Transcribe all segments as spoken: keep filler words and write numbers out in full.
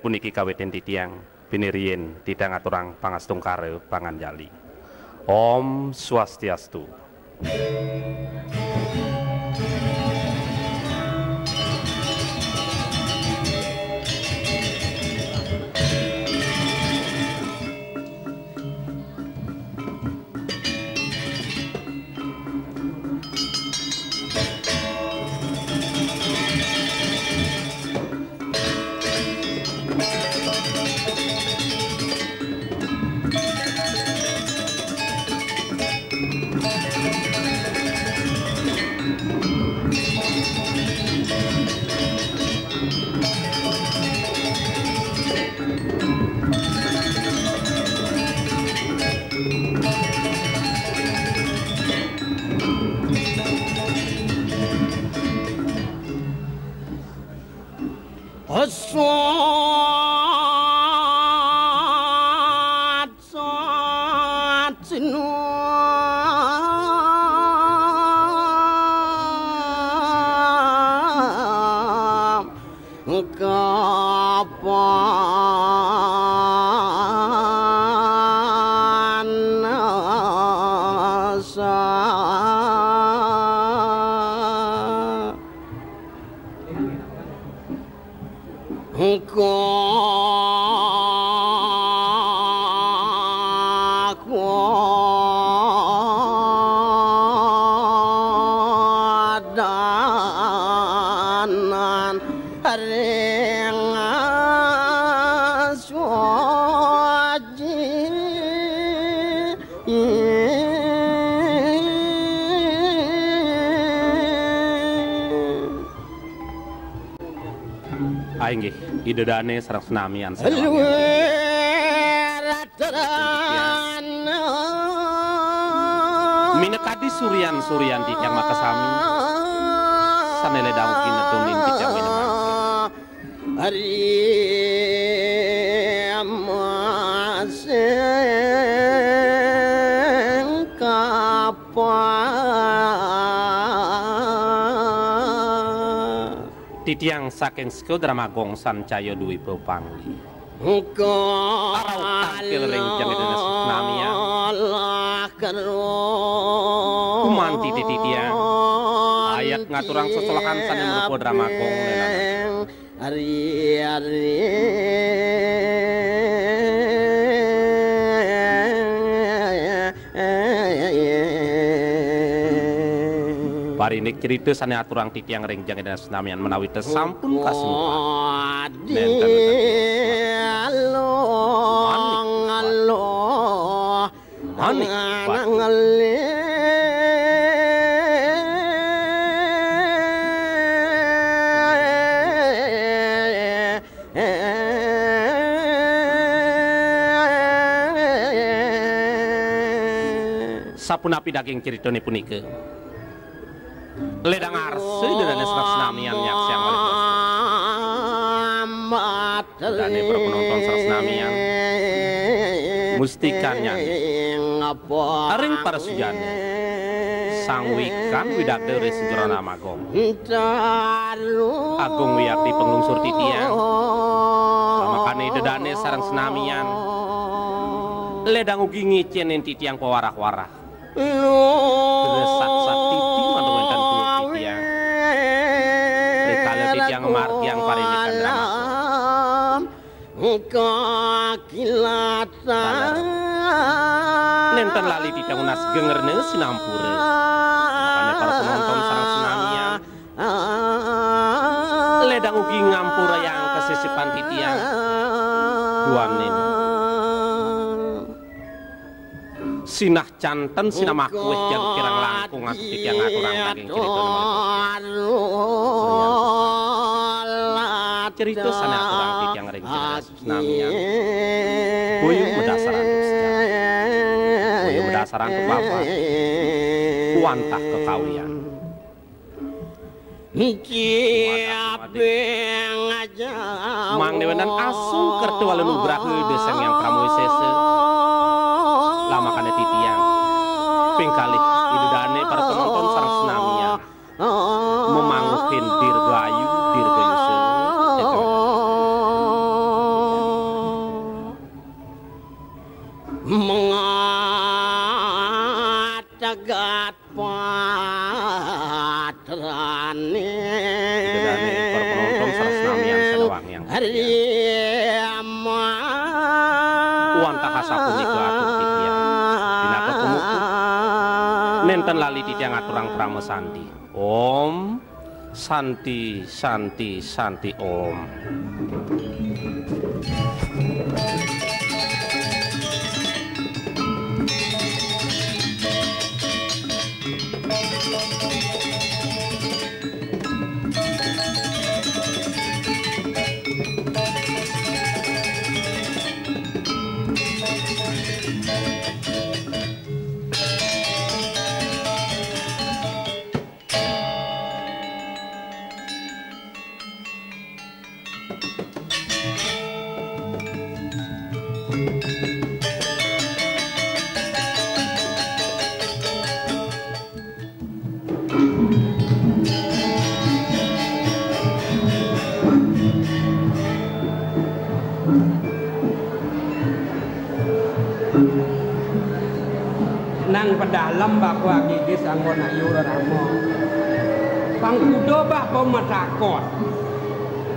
Puniki kawitin titiang, pinirien titiang aturang pangastungkara panganjali. Om Swastiastu. Ah, inggih, Ida Dane sareng senamian sané wangian. Minakadi suryan-suryan titiang makasami, sané ledang ugi netunin titiang minemaken. Titiang saking Sekodrama Gong Sancaya Dwipa Pangli. Arauh tangkil ring jangidana senamian. Gumanti titiang ayat ngaturang sesolahan sané marupa drama gong lenan. Parindik cerita sané aturang titiang ring jangidana senamian menawi té sampun kasingkuhan. Nénten wénten. Manik. Manik. Sapunapi daging critané punika? Ledang arsa Ida Dané sareng senamian nyaksiang malih wasta. Ida Dané para penonton sareng senamian. Mustikannyané. Ring parasujana. Sang Wikan Widagda ring Sekodrama Gong. Agung wiakti panglungsur titiang. Makané Ida Dané sareng senamian. Ledang ugi ngicénin titiang pawarah-warah. Gegesat sakti mantuk wénten kuwat titiang. Rikala titiang margiang parindikan drama. Taler. Nénten lali titiang nunas geng rena sinampura. Makané para penonton sareng senamian. Ledang ugi ngampurayang kasisipan titiang. Duaning. Sinah janten sinamah kuwih jagi kirang langkung antuk titiang ngaturang daging crita malih. Cerita sané aturang titiang ring jangidana senamian. Boya madasar antuk sejarah. Boya madasar antuk babad. Wantah kekawian. Mangda wénten asung kerta wala nugraha Ida Sang Hyang Parama Wisésa. Lamakané titiang. Ping kalih Ida Dané para penonton sareng senamian. Mamanggihin dirgayu, dirgayusa. Ida dané para panonton sareng sami ing sawangiang. Wantah asapunika atur titiang. Pinaka pamuput. Nénten lali titiang aturang parama santi. Om Santi, Santi, Santi Om. Nang pedalem bapa agigis anggon ayu rerama. Pang kuda bapa matakon.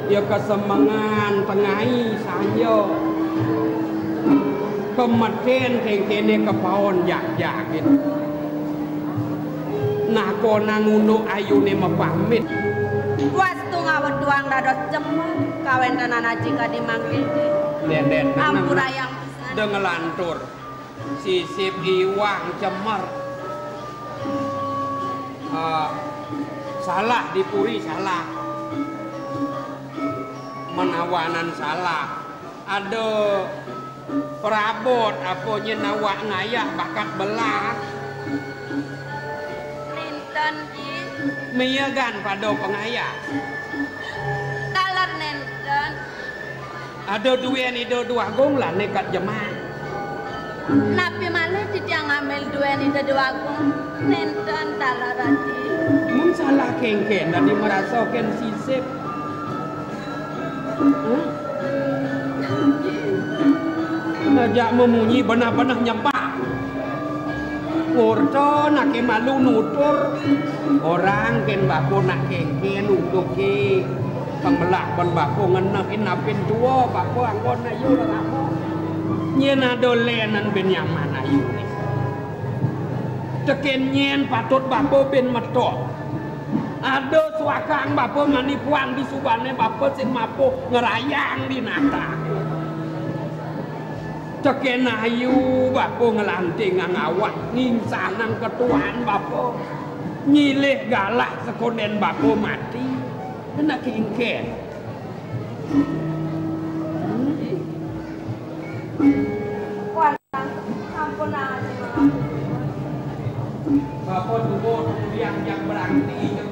Ya kasemengan tengai sanja. Pemeten kengkene kepaon jak-jak gitu. Nah, kona ngunduk ayune mapamit. Wastu ngaweduang dados cemer, kawentenan aji kadi mangkene. Denden, ampurayang pisan. Da ngelantur. Sisip iwang cemer. Ah, salah di puri, salah. Menawanan salah. Ada perabot apa nyen awak ngayah bakat belah. Nenten, Ji. Miyagan pada pengayah. Taler nenten. Ada duen Ida Dwagung lah nekat jemak. Napi malih titiang ngambil duen Ida Dwagung? Nenten taler, Ji. Mun salah kengken dadi merasaken sisip. Hah? Ngajak memunyi benah-benah nyembah. Ngorta nake malu nutur. Orang ken bapa nak kengken utuke. Pembelah ben bapa ngenehin apin tua, bapa anggon ayu lelama. Nyen ada lenan ben nyaman ayu ni. Teken nyen patut bapa ben metok. Ada suakang bapa mani puan di subane bapa sing mapuh ngerayang di nata. Teken ayu bapa ngelantingang awak, ngingsanang ketuan bapa. Nyilih galah sekonden bapa mati. Kena kingken. Wah, ampun aja. Bapa tubuh yang, yang berarti, yang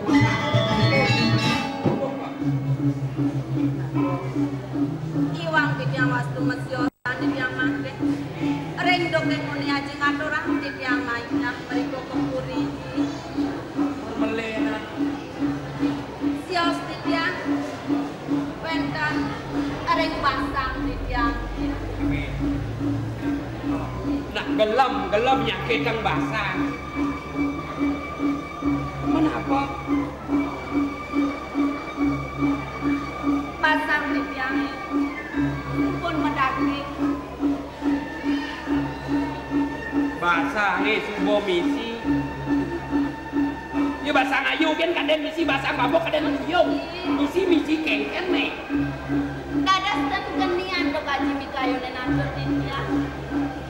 Iwang titiang wastu mesio titiang mangke. Ring doke nguni aji ngaturang titiang mainah mriku ka puri. Melena. Sios titiang wenten ring basang titiang. Nak gelem, gelem nyakitang basang. Menapa? Basang titiang pun medaging. Basang suba misi. Ya basang ayu kan kadén misi basang bapa kadén uyung. Misi misi kengken né. Dados ten kenian to kaji mikayuné natur titiang.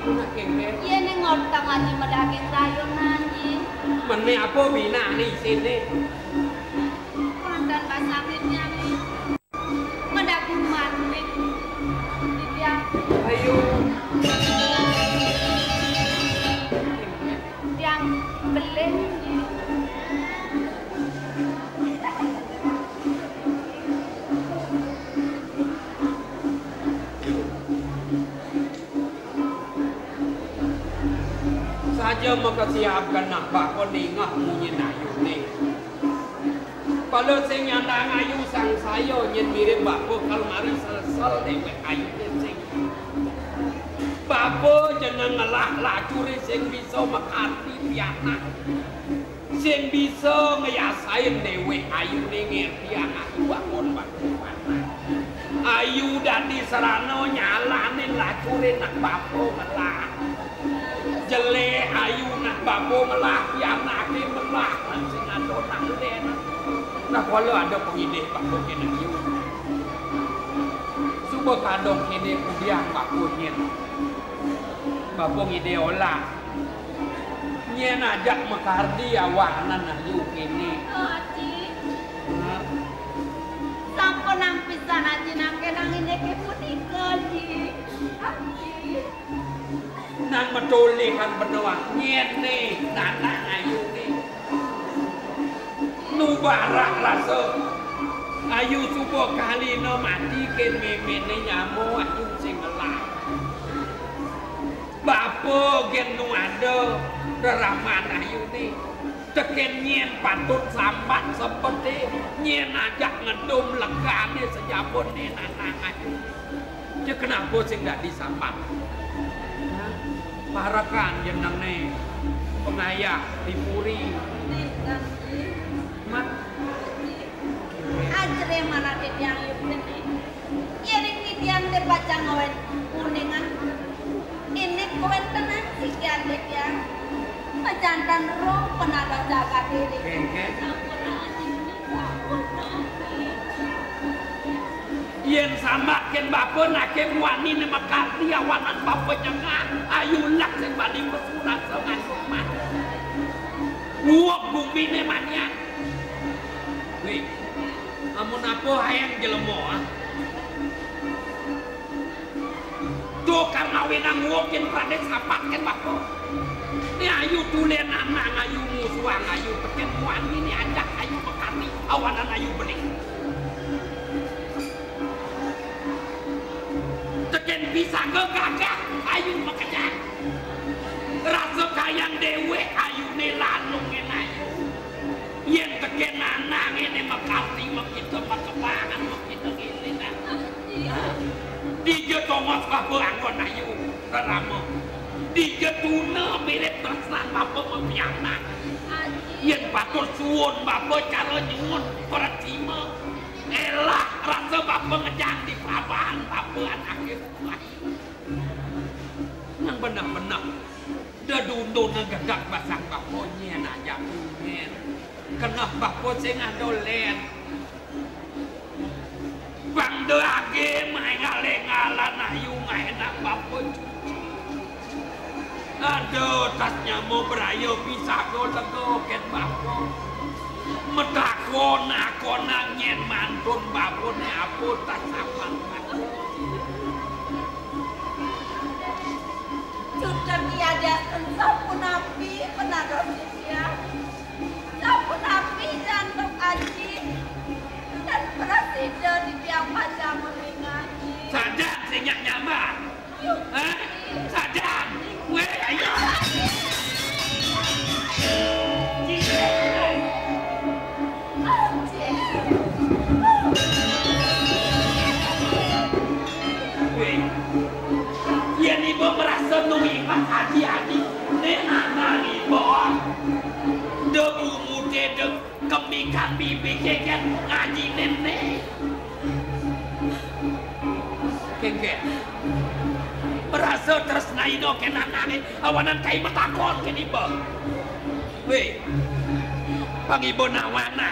Nah, kengken. Yéné ngortang aji medaging rayunan, Ji. Mené apa binané isiné? Mantan basang titiang né. Medaging mantik. Titiang. Ayo. Tiang beling. Saja makasiab genah bapa ningeh munyin ayuné. Pala sing nyandang ayu sangsaya nyén mirib bapa kalemari sesel déwék ayuné sing. Bapa jeneng ngelah lacuré sing bisa makanti pianak. Sing bisa ngeyasain déwék ayuné ngertiang Sarana nyalanin lacuré nak bapa ngelah. Jelé ayu nak bapa ngelah, pianaké melah, nak sing ada nak lén. Nah, kala ada pangidih bapa kéné ayu. Suba kadang kéné kudiang bapa nyén. Bapa ngidih olah. Nyén ajak makardi awanan ayu kéné. Aji. Hah? Sampunang pisan Aji nangkénang indiké punika, Aji. Aji. Nan matolihan benua nyén né, nanang ayuné. Nu barak rasa. Ayu suba kalina mati kén méméné nyama ayu sing ngelah. Bapa gén nu ada reraman ayuné. Tekén nyén patut sambat seperti nyén ajak ngedum legané sejabun né nanang ayu. Cé kenapa sing dadi sambat? Hah? Parekan jenengné pengayah di puri. Mat. Ajrih manah titiang yukti. Yéning titiang té pacang ngawén kuningan. Indik kawéntenan siki adi titiang. Majanten roh penata jagat ini. Kéngkén. Sampun, Aji, sampun, Aji. Yén sambat kén bapa naké muani né makardi awanan bapa nyengah, ayu lak sing bani pesurat sing ngandung mati. Nguwuk guminé manian. Wih, amun apa hayang jelema, ah? Tukang ngawinang nguwuk kén pradé sambat kén bapa. Né ayu tulén anak ayu musuhang ayu tekén muani né ajak ayu makardi awanan ayu beli. Tekén pisaga gagah ayu makejang. Rasa kayang déwék ayuné lanungin ayu. Yén tekén anangé né makardi makita makebangan makita ngilin. Dija tongos bapa anggon ayu rerama. Dija tuna mirip tresnan bapa mapianak. Yén patut suun bapa cara nyuun pracima. Élah rasa bapa ngejang di prabahan bapa anaké. Nang beneh-beneh dedundun gedeg basang bapa nyén ajak nyén. Keneh bapa sing ada lén. Bang da age maénggal-énggalan ayu ngaénang bapa cucu. Ada tas nyama braya pisaga lega kén bapa. Matakon-akonang nyén mantun bapané apa tas apan. Sutra tiada sapunapi penados titiang. Sapunapi jantung Aji. Dan prasida titiang pacang melingahi. Sajan sing nyak nyambat. Hah? Sajan. Wéh, ayo. Wéh. Yén iba merasa nuwihang adi-adi, né anak iba. Da bumuté da kemikan bibi kéngkén ngaji néné. Kéngkén. Merasa tresnaina kén anaké, awanan kai matakon kén iba. Wéh. Pang iba nawana.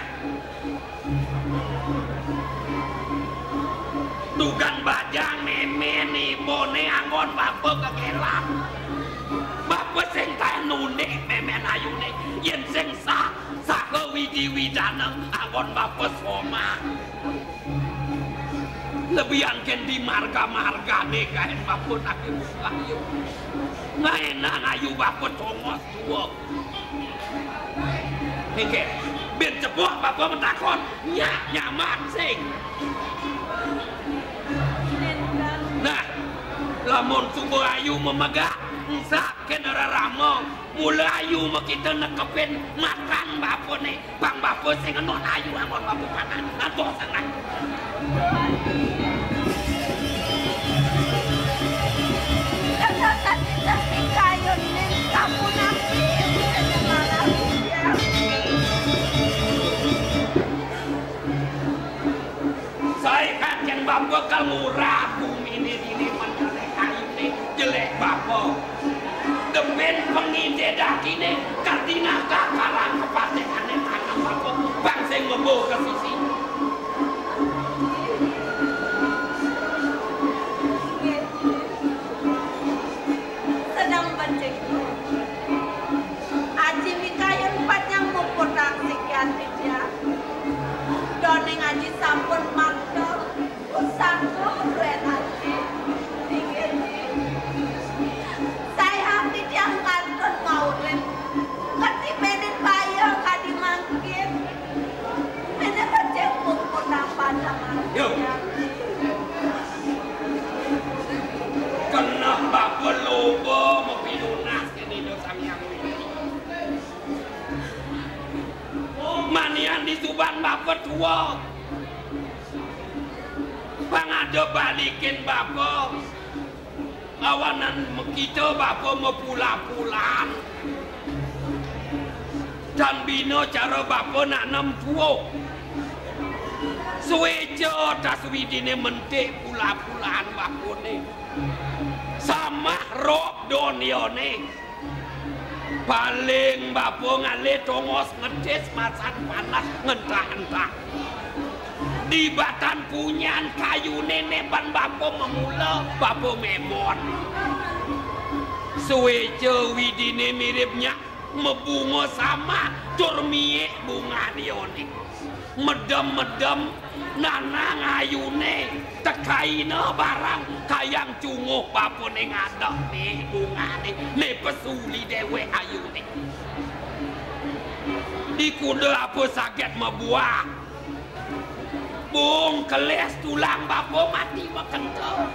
Dugang bajang mémén ibané anggon bapa gegélan. Bapa sing taén nunding mémén ayuné, yén sing sah, saha widi-widana anggon bapa somah. Lebihan kén di marga-margané kaén bapa naké musuh ayu. Ngaénang ayu bapa tongos tua. Kéngkén, bin cepuh bapa matakon, nyak nyambat sing. Nah, lamun suba ayu mamegak, engsak kén rerama, mula ayu makita nekepin matan bapané, pang bapa sing enut ayu anggon bapa panak, antos anak. Saé kacén bapa kal ngurap bumi Tebin pengidé dakiné, kardinal kakalan kepatihane anak bapa, bang sing mebo ke sisi. Sedang becik. Aji Mikayun panyang muputang sikian dia. Doning Aji sampun mantel. Usaha duet Aji. Inggih, Ji. Saya titiang kantun maurip. Ketibenin baya kadi mangkin. Ini becik puputang pada mangkin. Yo. Keneh bapa loba mapinunas kene Ida Sang Hyang Widi. Manian disuban bapa tua. Pang ada balikin bapa. Awanan makita bapa mapula-pulaan. Tan bina cara bapa nak nempuh. Sueca tas Widine mentik pula-pulaan bapane. Samah rob doniane. Paling bapa ngalih tongos ngedis masan panas ngentah-entah. Dibatan punyan kayune ne ban bapa mamula, bapa memon. Sueca Widine mirib nyak mabunga samah tur miik bungane one. Medem-medem nanang ayune, tekaina barang kayang cunguh bapane ngadek ne bungane, ne pesuli dewek ayune. Di kuda apa saget mabuah? Bung kelis tulang bapa mati makenta.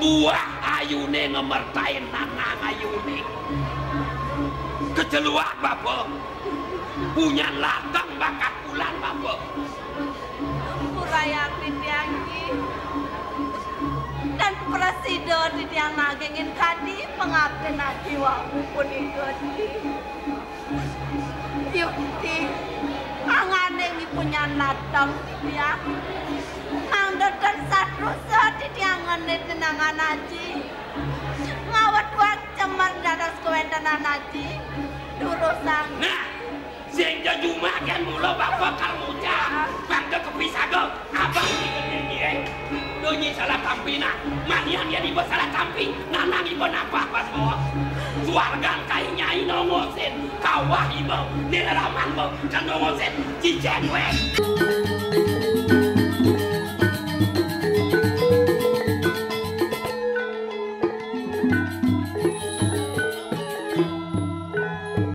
Buah ayune ngemertain nanang ayune. Keceluak bapa. Punyan latang bakat bulan bapa. Purayati tiang, Ji. Dan prasida titiang nagingin kadi pangabden Aji wau punika, Ji. Yukti, anganing punyan latang titiang. Mangda tan satrusa titiang ngenit nenangan Aji. Ngawet wak cemer dados kawentenan Aji. Durusang. Nah, sing jejumaken mula bapa kal mucak. Bangda kepisaga, abang dikene ngiring. Dunyi salah tampi nah. Manian yen iba salah tampi, nanang iba napah pas bawah. Suargan kai nyai nongosin, kawah iba, nileraman ba, kan nongosin, cicen weh.